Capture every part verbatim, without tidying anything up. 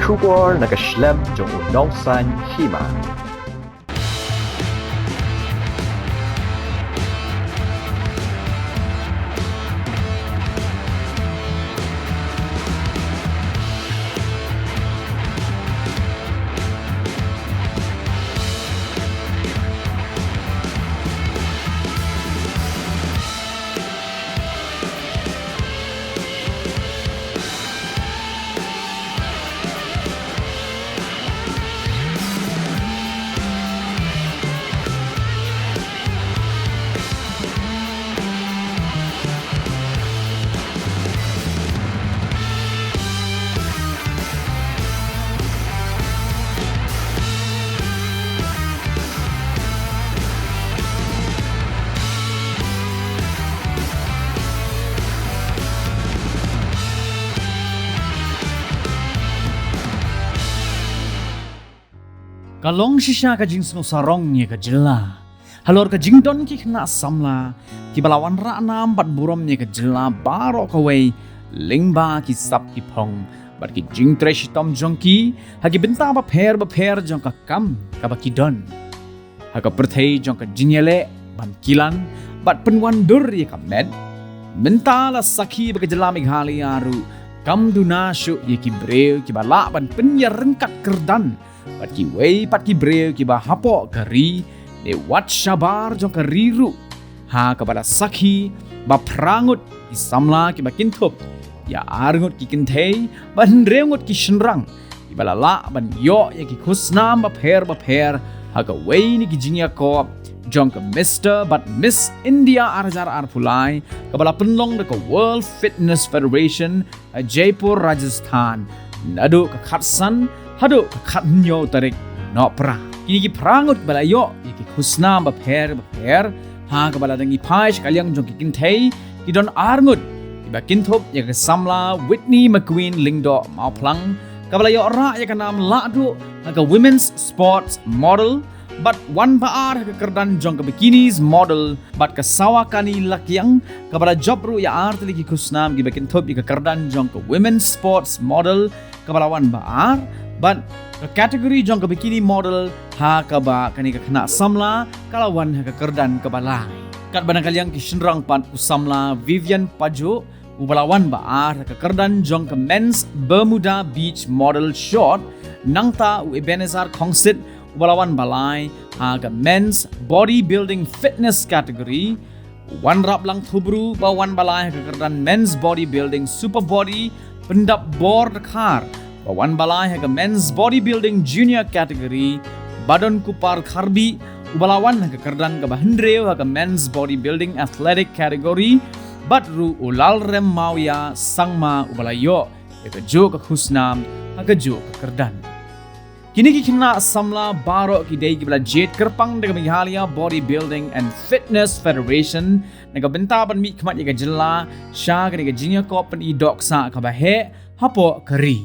Khubor na ka shlem jong u nongsaiñ hima. Ka long shisha ka jingsngewsarong ïa ka jylla halor ka jingdon ki khynnah samla kiba la wanrah nam bad burom ïa ka jylla baroh kawei, lyngba ki sap ki phong bad ki jingtrei shitom jong ki ha ki bynta bapher bapher jong ka kam kaba ki don. Ha ka pyrthei jong ka jingïaleh ban kilan bad pynwandur ïa ka met, mynta la sakhi ba ka jylla Meghalaya ruh kam duna shuh ïa ki briew kiba lah ban pynïaryngkat kyrdan bad kiwei pat ki briew kiba hapoh ka ri, ne wat shabar jong ka ri ruh, ha kaba la sakhi ba phra ngut ki samla kiba kynthup ïa ar ngut ki kynthei bad hynriew ngut ki shynrang kiba la lah ban ïoh ïa ki khusnam bapher bapher ha kawei na ki jingïakop jong ka Mister bad Miss India ar hajar arphew lai, kaba la pynlong da ka World Fitness Federation ha Jaipur, Rajasthan, naduh ka khatsan haduh ka khathynñiew tarik Nohprah. Kine ki phra ngut ba la ïoh ïa ki khusnam bapher bapher, ha kaba la dang ïa phai sha ka liang jong ki kynthei, ki don ar ngut kiba kynthup ïa ka samla Whitney McQueen Lyngdoh Mawphlang, kaba la ïoh rah ïa ka nam lahduh ha ka Women's Sports Model, bad wan ba ar ha ka kyrdan jong ka Bikinis Model, bad ka Sawakani Lakiang, kaba la jop ruh ïa ar tylli ki khusnam kiba kynthup ïa ka kyrdan jong ka Women's Sports Model, kaba la wan ba ar, bad ka category jong ka Bikini Model, ha kaba kane ka khynnah samla ka la wan ha ka kyrdan kaba lai. Katba na ka liang ki shynrang pat, u samla Vivian Pajo, uba la wan ba ar ha ka kyrdan jong ka Men's Bermuda Beach Model Short, nangta u Ebenezer Khongsit, uba la wan ba lai ha ka Men's Bodybuilding Fitness category, u Wanraplang Thubru ba wan ba lai ha ka kyrdan Men's Bodybuilding Super Body, Pyndapbor Dkhar ba wan ba lai ha ka Men's Bodybuilding Junior category, Badonkupar Kharbi uba la wan ha ka kyrdan kaba hynriew ha ka Men's Bodybuilding Athletic category, bad ruh u Lalrem Mawia Sangma uba la ïoh ïa kajuh ka khusnam ha kajuh ka kyrdan. Kine ki khynnah samla baroh ki dei kiba la jied kyrpang da ka Meghalaya Bodybuilding and Fitness Federation na ka bynta ban mihkhmat ïa ka jylla sha kane ka jingïakop pyni dohksah kaba heh hapoh ka ri.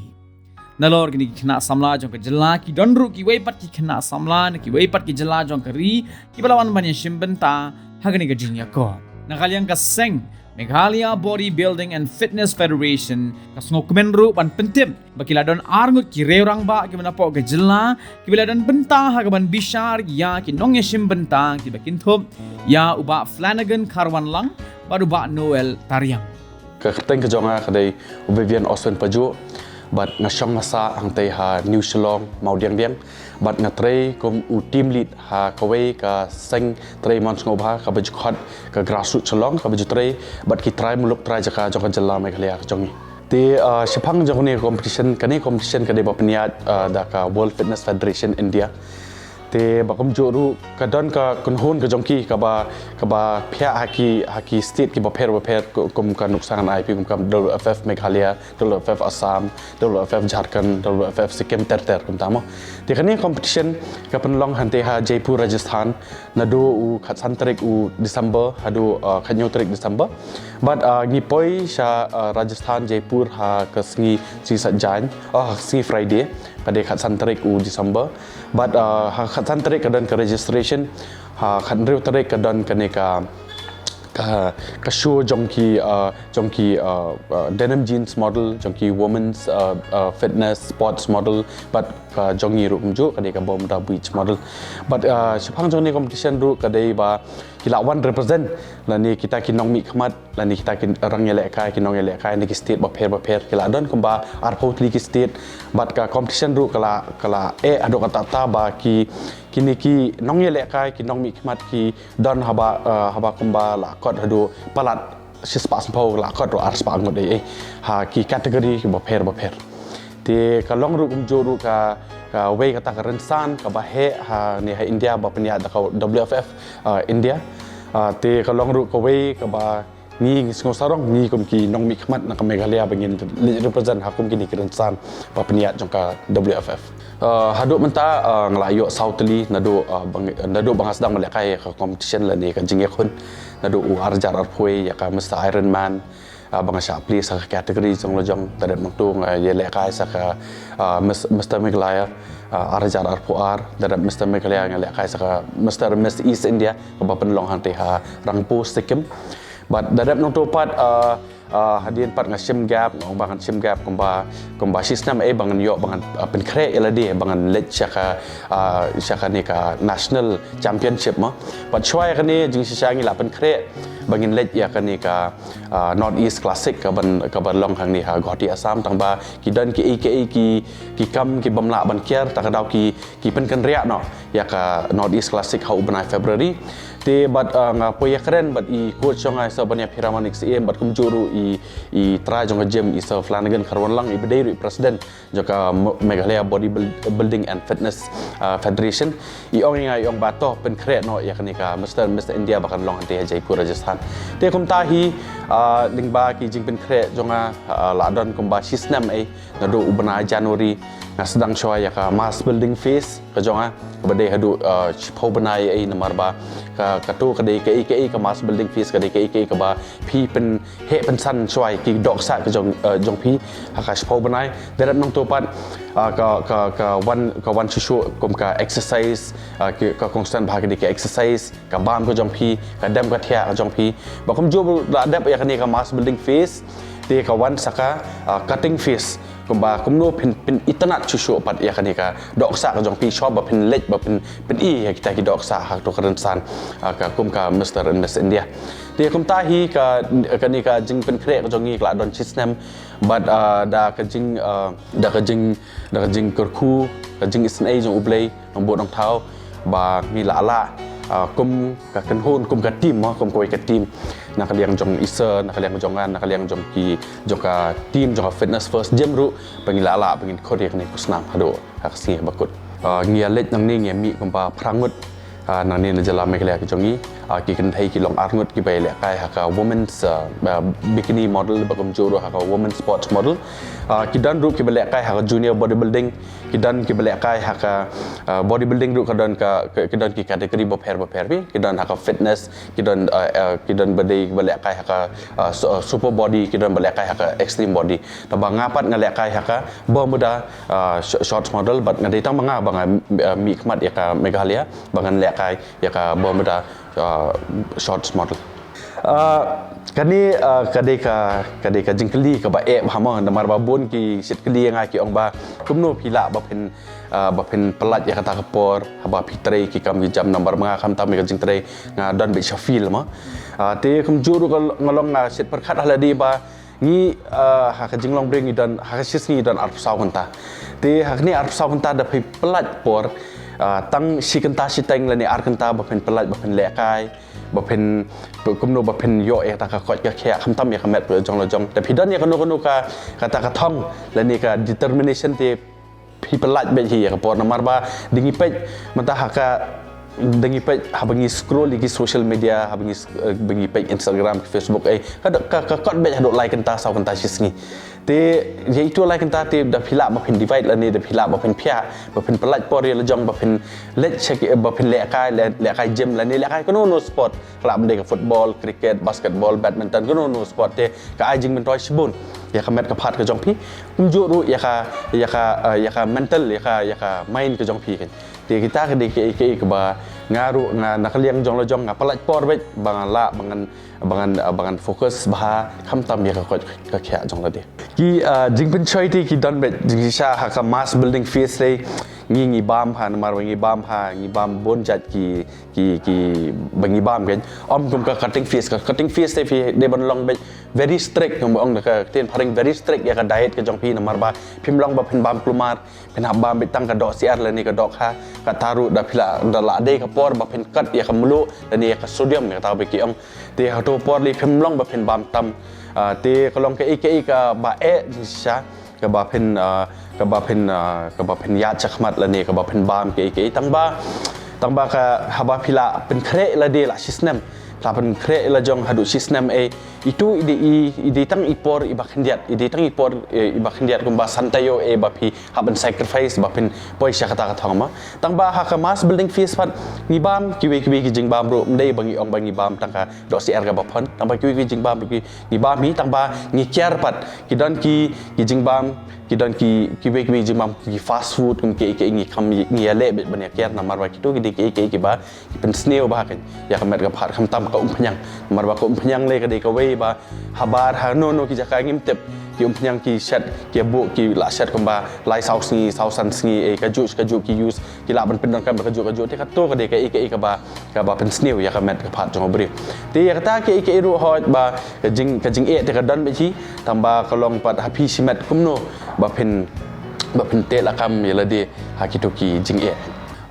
Nalor kine ki khynnah samla jong ka jylla, ki don ruh kiwei pat ki khynnah samla na kiwei pat ki jylla jong ka ri kiba la wan ban ïashim bynta ha kane ka jingïakop. Na ka liang ka seng Meghalaya Bodybuilding and Fitness Federation ka sngewkmen ruh ban pyntip ba ki la don ar ngut ki riew rangbah kiba napoh ka jylla kiba la don bynta ha kaban bishar ïa ki nongïashim bynta kiba kynthup ïa u Bah Flanagan Kharwanlang bad u Bah Noel Tariang. Ka kyrteng ka jong nga ka dei u Vivian Oswin Pajuh, bad nga shong nga sah hangtei ha New Shillong, Mawdiangdiang, bad nga trei kum u team lead ha kawei ka seng trei mon sngewbha kaba ju khot ka Grassroots Shillong, kaba ju trei bad ki trai muluk trai jaka jong ka jylla Meghalaya ka jong ngi. Te, ah, shaphang jong kane ka competition, kane ka competition ka dei ba pynïaid, ah, da ka World Fitness Federation India. Te ba kumjuh ruh ka don ka kynhun ka jong ki kaba, kaba phiah ha ki, ha ki state kiba pher ba pher, ku-, kum ka nuksa ngan ai phi kum ka W F F Meghalaya, W F F Assam, W F F Jharkhand, W F F Sikkim ter ter kumta mo. Te kane ka competition ka pynlong hangtei ha Jaipur, Rajasthan, naduh u khatsan tarik u December haduh, uh, khathynñiew tarik December. Bad, uh, ngi poi sha, uh, Rajasthan, Jaipur ha ka sngi, sngi Saitjaiñ, oh, ha ka sngi Friday, ka dei khatsan tarik u December. Bad, uh, ha khatsan tarik ka don ka registration, ha khathynriew tarik ka don kane ka ka, ka show jong ki, uh, jong ki, uh, uh, denim jeans model, jong ki women's, uh, uh, fitness sports model, bad ka jong ngi ruh kumjuh ka dei ka Bormuda beach model. Bad, uh, shaphang jong kane ka competition ruh ka dei ba ki la wan represent lane kita ki nongmihkhmat lane kita ki rang ïalehkai, ki nongïalehkai na ki state bapher bapher, ki la don kumba arphew tylli ki state. Bad ka competition ruh ka la, ka la eh haduh katta katta ba ki, kine ki nongïalehkai, ki nongmihkhmat ki don haba, uh, haba kumba la kot haduh palat shispah sanphew, la kot ruh arspah ngut ei ei ha ki category ki bapher bapher. Te ka long ruh kumjuh ruh ka, kawei kata ka rynsan kaba heh hangne ha India ba pynïaid da ka W F F, uh, India. Uh, te ka long ruh kawei kaba ngi, ngi sngew sarong, ngi kum ki nongmihkhmat na ka Meghalaya ba ngin leit represent ha kum kine ki rynsan ba pynïaid jong ka W F F. Uh, haduh mynta, uh, nga la ïoh saw tylli naduh, uh, ba nga, naduh ba nga sdang ban lehkai ka competition lane ka jingïakhun, naduh u ar hajar arphew wei ïa ka Mister Ironman, uh, ba nga shah place ha ka category jong la jong. Da dep nangta nga ïalehkai sa ka, uh, Mis-, Mister Meghalaya, uh, ar hajar arphew ar, da dep Mister Meghalaya nga lehkai sa ka Mister Miss East India kaba pynlong hangtei ha Rangpo, Sikkim. Bad da dep nangta pat, uh, uh, hadien pat nga shim gap, nga ong ba ngan shim gap kumba, kumba shisnem ei ba ngan ïoh ba ngan, uh, pynkhreh ïa lade ba ngan leit sha ka, uh, sha kane ka national championship mo. Bad shuwa ïa kane jingshisha ngi la pynkhreh ba ngin leit ïa kane ka, uh, North East Classic kaban, kaban long hangne ha Guwahati, Assam, tangba ki don kiei kiei ki, ki kam ki bym lah ban kiar, ta ka daw ki, ki pynkynriah noh ïa ka North East Classic ha u bnai February. Te bad, uh, nga poi ïakren bad i coach jong nga i Sir Baniaphiram Manik Syiem bad kumjuh ruh i, i trai jong ka gym i Sir Flanagan Kharwanlang, iba dei ruh i president jong ka Mo-, Meghalaya Body Build-, Building and Fitness, uh, Federation. I ong ïa nga, i ong ba to pynkhreh noh ïa kane ka Mister Miss India ba kan long hangtei ha Jaipur, Rajasthan. Te kumta hi, uh, lyngba ki jingpynkhreh jong nga, uh, la don kumba shisnem ei, naduh u bnai January nga sdang shuwa ïa ka mass building phase ka jong nga, kaba dei haduh, uh, shiphew bnai ei, namar ba ka, kato ka dei kaei kaei, ka mass building phase ka dei kaei kaei kaba phi pynheh pynsan shuwa ïa ki dohksah ka jong, uh, jong phi ha ka shiphew bnai. Da dep nangta pat, uh, ka, ka, ka wan, ka wan shuh shuh kum ka exercise, uh, ki, ka kongsan bha ka dei ka exercise, ka bam ka jong phi, ka dem ka thiah ka jong phi. Bad kumjuh ruh la dep ïa kane ka mass building phase, te ka wan sa ka, uh, cutting phase, kumba kumno phin, phin itynnad shuh shuh pat ïa kane ka dohksah ka jong phi, shwa ba phin leit ba phin, phin i ïa kita ki dohksah ha kato ka rynsan, uh, ka kum ka Mister and Miss India. Te kumta hi ka, kane ka jingpynkhreh ka jong ngi ka la don shisnem bad, uh, da ka jing, uh, da ka jing, da ka jingkyrkhu, ka jingisynei jong U Blei Nongbud Nongthaw ba ngi la lah, ah, kum ka kynhun, kum ka team mo, kum kawei ka team, na ka liang jong i Sir, na ka liang jong nga, na ka liang jong ki, jong ka team jong ka Fitness First Gym ruh, ba ngi la lah ba ngin khot ïa kane ka snam haduh ha ka sngi ba kut. Ah, ngi ïa leit nangne ngi ïa mih kumba phra ngut, ah, nangne na jylla Meghalaya ka jong ngi. Ah, ki kynthei ki long ar ngut kiba ïalehkai ha ka women's, ah, ah, bikini model, bad kumjuh ruh ha ka women's sports model. Ah, ki don ruh kiba lehkai ha ka junior bodybuilding, ki don kiba lehkai ha ka, ah, bodybuilding ruh ka don ka, ka, ki don ki category bapher bapher phi, ki don ha ka fitness, ki don, ah, ah, ki don ba dei ba lehkai ha ka, ah, su-, ah, super body, ki don ba lehkai ha ka extreme body. Tangba nga pat nga lehkai ha ka Bermuda, ah, sh-, shorts model, bad nga dei tang ma nga ba nga, ah, mihkhmat ïa ka Meghalaya ba ngan lehkai ïa ka Bermuda, ah, shorts model. Ah, kane, ah, ka dei ka, ka dei ka jingkylli kaba eh bha mo, namar ba bun ki shait kylli ïa nga, ki ong ba kumno phi lah ba phin, ah, ba phin pyllait ïa kata ka por haba phi trei ki kam ki jam, namar ba nga khamtam ïa ka jingtrei nga don beit sha field mo. Ah, te kumjuh ruh ka, nga long, nga shait pyrkhat ha lade ba ngi, ah, ha ka jinglong briew ngi don, ha ka shisngi ngi don arphew saw kynta. Te ha kane arphew saw kynta da phi pyllait por, ah, tang shi kynta shiteng lane ar kynta ba phin pyllait, ba phin lehkai, ba phin, kumno ba phin ïoh ïa kata ka koit ka khiah, khamtam ïa ka met jong la jong. Da phi don ïa kano kano ka, kata ka thong lane ka determination, te phi pyllait beit hi ïa ka por, namar ba da ngi peit mynta ha ka, da ngi peit haba ngi scroll ïa ki social media, haba ngi s-, eh, ba ngi peit Instagram, Facebook, eh, ka, ka, ka kot beit haduh lai kynta saw kynta shisngi. Te ïa ito lai kynta te da phi lah ba phin divide lane da phi lah ba phin phiah, ba phin pyllait por ïa la jong, ba phin leit sha ki, ba phin lehkai, leh-, lehkai gym lane lehkai kano kano sport. Ka lah ban dei ka football, cricket, basketball, badminton, kano kano sport, te ka ai jingmyntoi shibun ïa ka met ka phad ka jong phi. Kumjuh ruh ïa ka, ïa ka, eh, ïa ka mental, ïa ka, ïa ka mind ka jong phi kan. Te kita ka dei kaei kaei kaba, Nga ruh nga na ka liang jong la jong nga pynlait por beit ba ngan lah ba ngan ba ngan ba ngan focus bha khamtam ïa ka koit ka khiah jong lade. Ki ah, jingpynshoi te ki don beit jingshisha ha ka mass building phase te ngi ngi bam ha namar ba ngi bam ha ngi bam bun jait ki ki ki ba ngi bam kan. Ym kum ka cutting phase, ka cutting phase te phi dei ban long beit very strict, kum ba ong da ka ktien phareng very strict ïa ka diet ka jong phi namar ba phim long ba phin bam kulmar, phin hap bam beit tang ka doh syiar lane ka doh kha. Kata ruh da phi lah da lah dei ka por ba phin cut ïa ka mluh lane ïa ka sodium ïa kata ba ki ong. Te hato por lei phim long ba phin bam tam. Ah, te ka long kaei kaei kaba eh jingshisha kaba phin ah, kaba phin ah, kaba phin ïaid shakhmat lane kaba phin bam kaei kaei tang ba tang ba ka haba phi lah pynkhreh lade lah shisnem, lah pynkhreh la jong haduh shisnem ei. Itu i dei i i dei tang i por iba khyndiat, i dei tang i por eh, iba khyndiat kumba san taïew ei ba phi hap ban sacrifice ba phin poi sha kata ka thong ma. Tang ba ha ka mass building phase pat ngi bam kiwei kiwei ki jingbam ruh, ym dei ba ngi ong ba ngi bam tang ka doh syiar kaba phon, tang ba kiwei kiwei jingbam ruh ki ngi bam hi, tang ba ngi kiar pat ki don ki ki jingbam, ki don ki kiwei kiwei jingbam ki fast food kum ki ki ngi kham ngi ïaleh beit ban ïa kiar namar ba kito ki dei ki ki kiba ki pynsniew bha kan ïa ka met ka phad khamtam ka umphniang. Namar ba ka umphniang lei ka dei kawei ba habar ha no no ki jaka ngim tip, ki umphniang ki shet ki buh ki lah shet kumba lai saw sngi saw san sngi eh, kajuh kajuh ki use ki lah ban pyndonkam da kajuh kajuh te kato ka dei kaei kaei kaba kaba pynsniew ïa ka met ka phad jong u briew. Te ïa kata kaei kaei ruh hooid ba ka jing ka jingeh te ka don beit hi, tang ba ka long pat ha phi shimet kumno ba phin ba phin teh lakam ïa lade ha kito ki jingeh.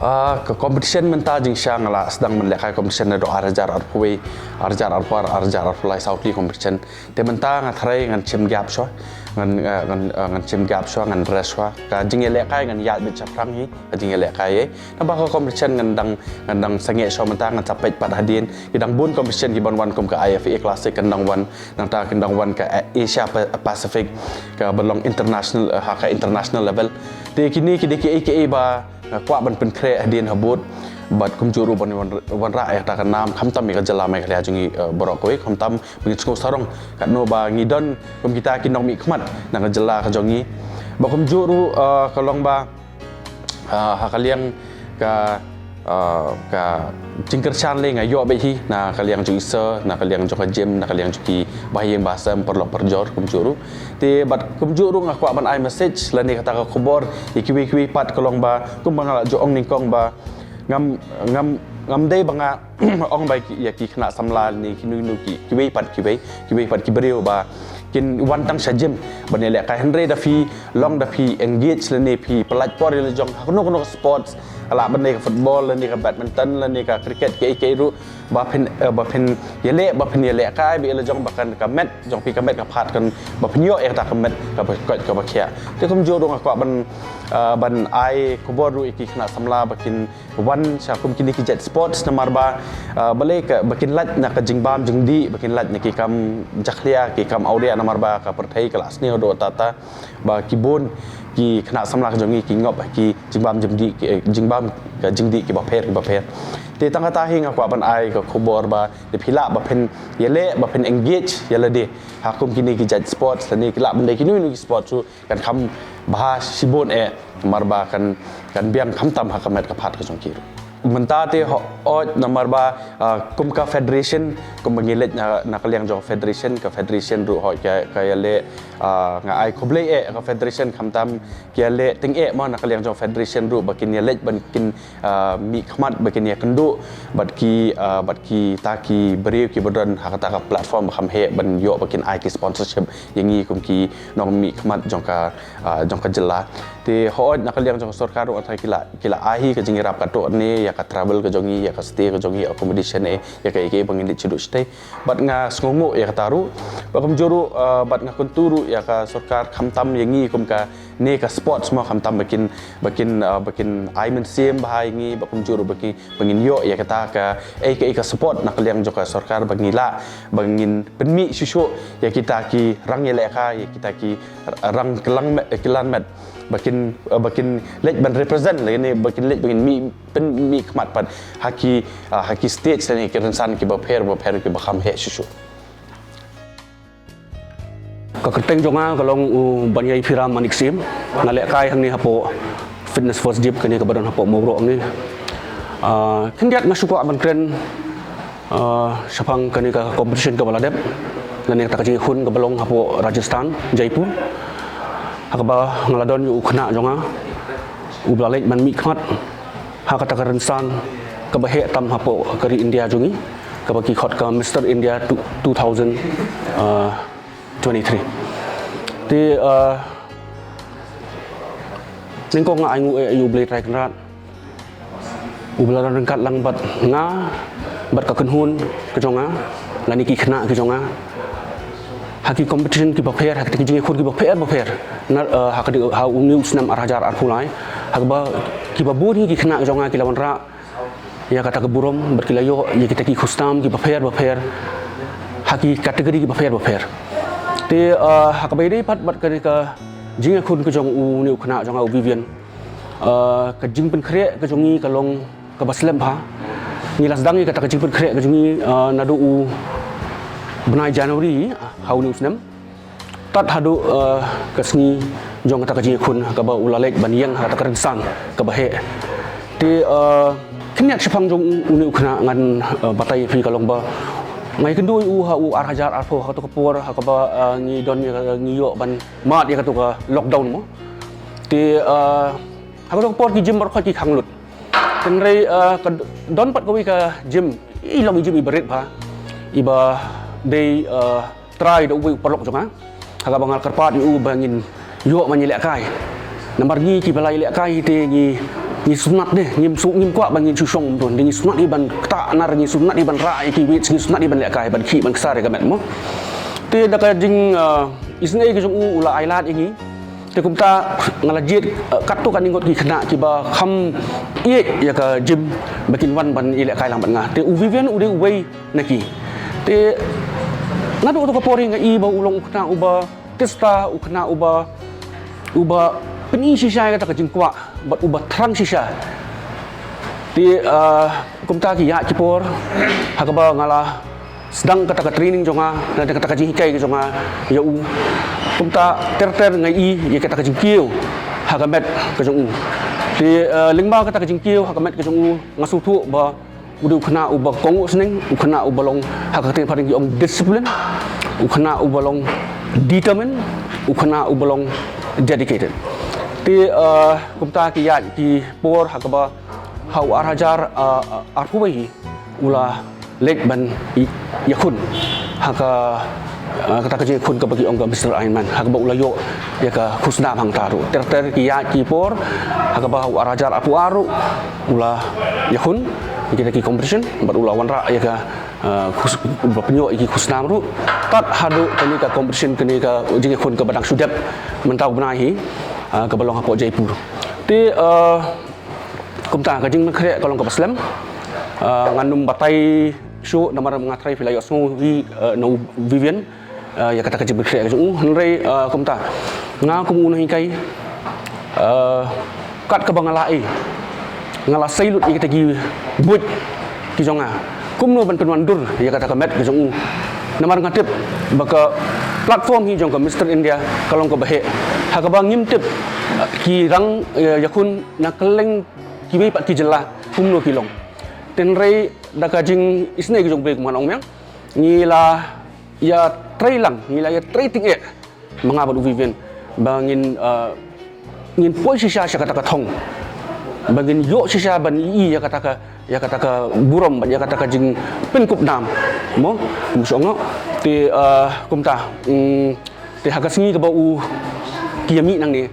Ah, ka competition mynta jingshisha nga la sdang ban lehkai competition naduh ar hajar arphew wei, ar hajar arphew ar, ar hajar arphew lai, saw tylli competition. Te mynta nga tharai ngan shim gap shuwa, ngan eh, ngan eh, ngan shim gap shuwa, ngan rest shuwa. Ka jingïalehkai ngan ïaid beit shaphrang hi ka jingïalehkai ei. Naba ka competition ngan dang ngan dang sangeh shuwa mynta, ngan sa peit pat hadien. Ki dang bun competition kiban wan kum ka I F A Classic kan dang wan, nangta kan dang wan ka Asia Pa- Pacific kaba long international eh, ha ka international level. Te kine ki dei kiei kiei ba nga kwah ban pynkhreh hadien habud bad kumjuh ruh ban wan- wanrah ïa kata ka nam khamtam ïa ka jylla Meghalaya jong ngi eh, baroh kawei, khamtam ba ngin sngewsarong katno ba ngi don kum kita ki nongmihkhmat na ka jylla ka jong ngi. Ba kumjuh ruh eh, ka long ba ah, ha ka liang ka ah, ka jingkyrshan lei nga ïoh beit hi na ka liang jong i sir, na ka liang jong ka gym, na ka liang jong ki bahaïing bahasem, paralok parajor kumjuh ruh. Te bad kumjuh ruh nga kwah ban ai message lane kata ka khubor ïa kiwei kiwei pat ka long ba kumba nga la ju ong nyngkong ba ngam ngam ngam dei ba nga ong ba ki ïa ki khynnah samla ne kino kino ki kiwei pat kiwei kiwei pat ki briew ba kin wan tang sha gym ban ïalehkai, hynrei da phi long da phi engage lane phi pynlait por ïa la jong ha kano kano ka sports, ka lah ban dei ka football lane ka badminton lane ka cricket kiei kiei ruh ba phin eh, ba phin ïaleh ba phin ïalehkai beit ïa la jong ba kan ka met jong phi ka met ka phad kan ba phin ïoh ïa kata ka met kaba koit kaba khiah. Te kumjuh ruh nga kwah ban ah, ban ai khubor ruh ïa ki khynnah samla ba kin wan sha kum kine ki jait sports namar ba ah, balei ka ba kin lait na ka jingbam jingdih, ba kin lait na ki kam jakhlia ki kam awria namar ba ka pyrthei ka la sniew doh tata ba ki bun ki khynnah samla ka jong ngi ki ngop ki jingbam jingdih ki eh, jingbam ka jingdih kiba pher kiba pher. Te tang kata hi nga kwah ban ai ka khubor ba da phi lah ba phin ïaleh ba phin engage ïa lade ha kum kine ki jait sports lane ki lah ban dei kino kino ki sports ruh kan kham bha shibun eh namar ba kan kan biang khamtam ha ka met ka phad ka jong ki ruh. Mynta te hooid namar ba ah, kum ka federation kum ba ngi leit na, na ka liang jong federation, ka federation ruh hooid ka ka ïaleh ah, nga ai khublei eh ka federation khamtam ki ïaleh tyngeh ma na ka liang jong federation ruh ba kin ïaleh ban kin ah, mihkhmat ba kin ïakynduh bad ki ah, bad kita ki briew kiba don ha kata ka platform ba kham heh ban ïoh ba kin ai ki sponsorship ïa ngi kum ki nongmihkhmat jong ka ah, jong ka jylla. Te hooid na ka liang jong ka sorkar ruh ata ki la ki la ai hi ka jingïarap katto katne ïa ka travel ka jong ngi, ïa ka stay ka jong ngi, accommodation eh, ïa kaei kaei ba ngin leit sha duh shatei. Bad nga sngewnguh ïa kata ruh. Bad kumjuh ruh ah, bad nga kyntu ruh ïa ka sorkar khamtam ïa ngi kum kane ka sports mo khamtam ba kin ba kin ah, ba kin ai mynsiem bha ïa ngi bad kumjuh ruh ba kin ba ngin ïoh ïa kata kaei kaei ka support na ka liang jong ka sorkar ba ngi lah ba ngin pynmih shuh shuh ïa kita ki rang ïalehkai, ïa kita ki rang kylang me- kylan met ba kin ba kin leit ban represent lane ba kin leit ba kin mih pynmihkhmat pat ha ki ah, ha ki stage lane ki rynsan kiba pher ba pher kiba kham heh shuh shuh. Ka kyrteng jong nga ka long u Baniaiphiram Manik Syiem. Nga lehkai hangne hapoh Fitness First Div kane kaba don hapoh Mawroh hangne. Ah, khyndiat nga shu kwah ban kren, ah, shaphang kane ka competition kaba la dep, lane kata ka jingïakhun kaba long hapoh Rajasthan, Jaipur. Ha kaba nga la don ïa u khynnah jong nga, uba la leit ban mihkhmat ha kata ka rynsan kaba heh tam hapoh ka ri India jong ngi, kaba ki khot ka Mister India two, two thousand, ah, twenty-three. Te, ah, nyngkong nga ai nguh ïa U Blei Trai Kynrad, uba la don ryngkat lang bad nga, bad ka kynhun ka jong nga, lane ki khynnah ki jong nga, ha ki competition kiba pher, ha ki jingïakhun kiba pher bapher. Na, eh, ha ka dei, ha une u snem ar hajar arphew lai, ha kaba kiba bun hi ki khynnah ki jong nga ki la wanrah ïa kata ka burom, bad ki la ïoh ïa kita ki khusnam kiba pher bapher ha ki category kiba pher bapher. Te, eh, ha kaba ïadei pat bad kane ka jingïakhun ka jong une u khynnah jong nga, u Vivian, eh, ka jingpynkhreh ka jong ngi ka long kaba slem bha. Ngi la sdang ïa kata ka jingpynkhreh ka jong ngi, eh, naduh u bnai January ha une u snem, tad haduh, eh, ka sngi jong kata ka jingïakhun kaba u la leit ban ïeng ha kata ka rynsan kaba heh. Te, eh, khyndiat shaphang jong u, une u khynnah ngan, eh, batai ïa phi ka long ba nga ïakynduh ïa u ha u ar hajar arphew, ha kato ka por ha kaba, eh, ngi don ïa, ngi ïoh ban mad ïa kato ka lockdown mo. Te, eh, ha kato ka por ki gym baroh ki khang lut. Hynrei, eh, ka don pat kawei ka gym, i long i gym iba rit bha, iba dei, eh, trai da uwei u paralok jong nga. Ha kaba nga la kyrpad ïa u ba ngin ïoh ban ïalehkai. Namar ngi kiba la ïalehkai te ngi, ngi sngewtynnat de, ngim shu, ngim kwah ba ngin shu shong kumto, te ngi sngewtynnat hi ban ktah nar, ngi sngewtynnat hi ban rah ïa ki weights, ngi sngewtynnat hi ban lehkai, ban khih ban ksar ïa ka met mo. Te da ka jing, eh, isynei ka jong u, u la ai lad ïa ngi. Te kumta nga la jied, eh, katto katne ngut ki khynnah kiba kham ïeit ïa ka gym ba kin wan ban ïalehkai lang bad nga. Te u Vivian u dei uwei na ki. Te naduh kato ka por hi nga i ba u long u khynnah uba tista, u khynnah uba, uba pyni shisha ïa kata ka jingkwah bad uba thrang shisha. Te, ah, kumta ki ïaid ki por ha kaba nga la sdang kata ka training jong nga, na kata ka jinghikai ka jong nga ïa u. Kumta ter ter nga i ïa kata ka jingkiew ha ka met ka jong u. Te, ah, lyngba kata ka jingkiew ha ka met ka jong u, nga sngewthuh ba u dei u khynnah uba kohnguh sneng, u khynnah uba long, ha ka ktien phareng ki ong discipline, u khynnah uba long determined, u khynnah uba long dedicated. Te, ah, kumta ki ïaid ki por ha kaba ha u ar hajar, ah, arphew wei hi u la leit ban i-, ïakhun ha ka, ah, kata ka jingïakhun kaba ki ong ka Mister Ironman, ha kaba u la ïoh ïa ka khusnam hangta ruh. Ter ter ki ïaid ki por ha kaba ha u ar hajar arphew ar ruh u la ïakhun ïa kita ki competition bad u la wanrah ïa ka, ah, khus-, u la pynïoh ïa ki khusnam ruh. Tad haduh kane ka competition, kane ka jingïakhun kaba dang shu dep mynta u bnai hi, ah, kaba long hapoh Jaipur. Te, ah, kumta ka jingpynkhreh ka long kaba slem. Ah, ngan ym batai shuh namar nga tharai phi la ïohsngew hi, ah, na u Vivian, ah, ïa kata ka jingpynkhreh ka jong u. Hynrei, ah, kumta nga kum u nonghikai, ah, kat kaba nga la ïohi, nga la sei lut ïa kita ki buit ki jong nga kumno ban pynwandur ïa kata ka met ka jong u. Namar nga tip ba ka platform hi jong ka Mister India ka long kaba heh, ha kaba ngim tip, ah, ki rang, ah, ïakhun na kylleng kiwei pat ki jylla kumno ki long. Hynrei da ka jingisynei ka jong U Blei, kum nga ong mynne, ngi la ïatrei lang, ngi la ïatrei tyngeh, ma nga bad u Vivian, ba ngin, ah, ngin poi shisha sha kata ka thong, ba ngin ïoh shisha ban i ïa kata ka, ïa kata ka burom bad ïa kata ka jingpynkup nam mo, kum shu ong. Te, ah, kumta, mm, te ha ka sngi kaba u ki ïa mih nangne,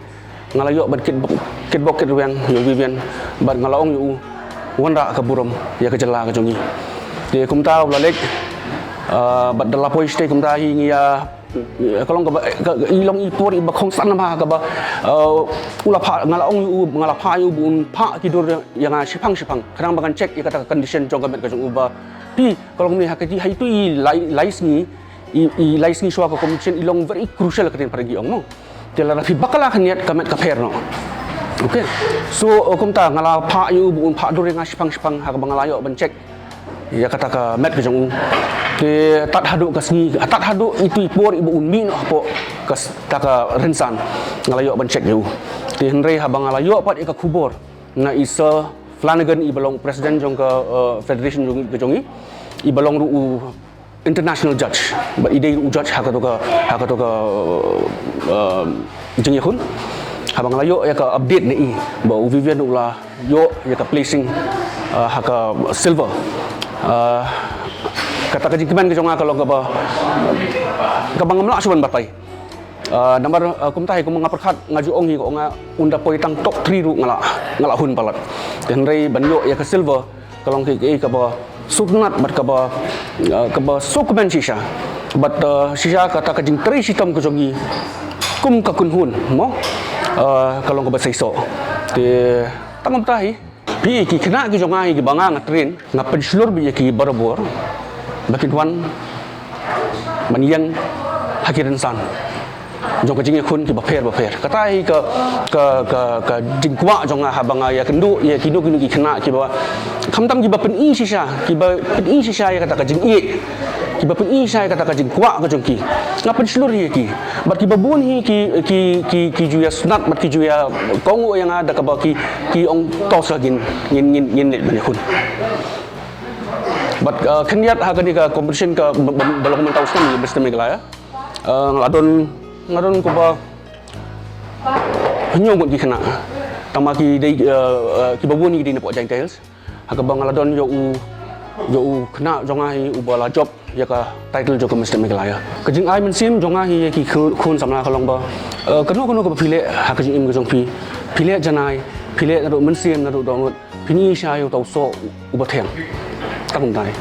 nga la ïoh ban kitbok, kitbok kitrwiang ïa u Vivian bad nga la ong ïa u, wanrah ka burom ïa ka jylla ka jong ngi. Te kumta u la leit, ah, bad da la poi shatei kumta hi ngi ïa, ka long kaba, ka, i long i por iba kongsan namar kaba, ah, u la phah, nga la ong ïa u, nga la phah ïa u ba un phah ki dur ïa nga shiphang shiphang, khnang ba ngan check ïa kata ka condition jong ka met ka jong u ba phi, ka long ne ha ka ji, ha itu i lai, lai sngi, i, i lai sngi shuwa ka competition i long very crucial, ka ktien phareng ki ong mo. Te lada phi bakla khyndiat ka met ka pher noh. Okay. So, uh, kumta nga la phah ïa u ba un phah dur ïa nga shiphang shiphang ha kaba nga la ïoh ban check ïa kata ka met ka jong u. Te tad haduh ka sngi, tad haduh itu i por iba un mih noh hapoh kata ka rynsan, nga la ïoh ban check ïa u. Te hynrei haba nga la ïoh pat ïa ka khubor na i Sir Flanagan i ba long president jong ka, uh, federation jong, ka jong i, i ba long ruh u international judge, ba i dei ruh u judge ha kato ka, ha kato ka, uh, jingïakhun. Haba nga la ïoh ïa ka update na i ba u Vivian u la ïoh ïa ka placing, uh, ha ka silver. Uh, kata ka jingkmen ka jong nga ka long kaba, kaba ngam lah shuh ban batai. Uh, namar, uh, kumta hi kum nga pyrkhat nga ju ong hi ko nga un da poi tang top three ruh nga la, nga la hun palat. Hynrei ban ïoh ïa ka silver ka long kaei kaei kaba suknat bad kaba, uh, kaba sukmen shisha. Bad, uh, shisha kata ka jingtrei shitom ka jong i kum ka kynhun mo, uh, ka long kaba seisoh. Te tang kumta hi. Phi ki khynnah ki jong nga hi kiba nga nga train, nga pynshlur beit ïa ki barabor ba kin wan ban ïeng ha ki rynsan jong ka jingïakhun kiba pher ba pher. Kata hi ka, ka, ka, ka jingkwah jong nga haba nga ïakynduh ïa kino kino ki khynnah kiba khamtam kiba pyni shisha, kiba pyni shisha ïa kata ka jingïeit, kiba pyni shisha ïa kata ka jingkwah ka jong ki. Nga pynshlur hi ïa ki. Bad kiba bun hi ki, ki, ki, ki ju ïasnat bad ki ju ïakohnguh ïa nga da kaba ki, ki ong to sha ngin, ngin, ngin, ngin leit ban ïakhun. Bad, uh, khyndiat ha kane ka competition kaba, ba, ba long mynta u snem Mister Meghalaya. Uh, nga la don, nga la don kumba hynñiew ngut ki khynnah. Tangba ki dei, uh, uh, kiba bun hi ki dei na pdeng Jaintia Hills. Ha kaba nga la don ïa u, ïa u khynnah jong nga hi uba la jop ïa ka title jong ka Mister Meghalaya. Ka jingai mynsiem jong nga hi ïa ki khun, khun samla ka long ba, eh, kano kano kaba phi leh ha ka jingim ka jong phi, phi leh janai, phi leh naduh mynsiem naduh dohnud, phin ïohi shisha ïa uta u soh uba thiang. Tang kumta hi.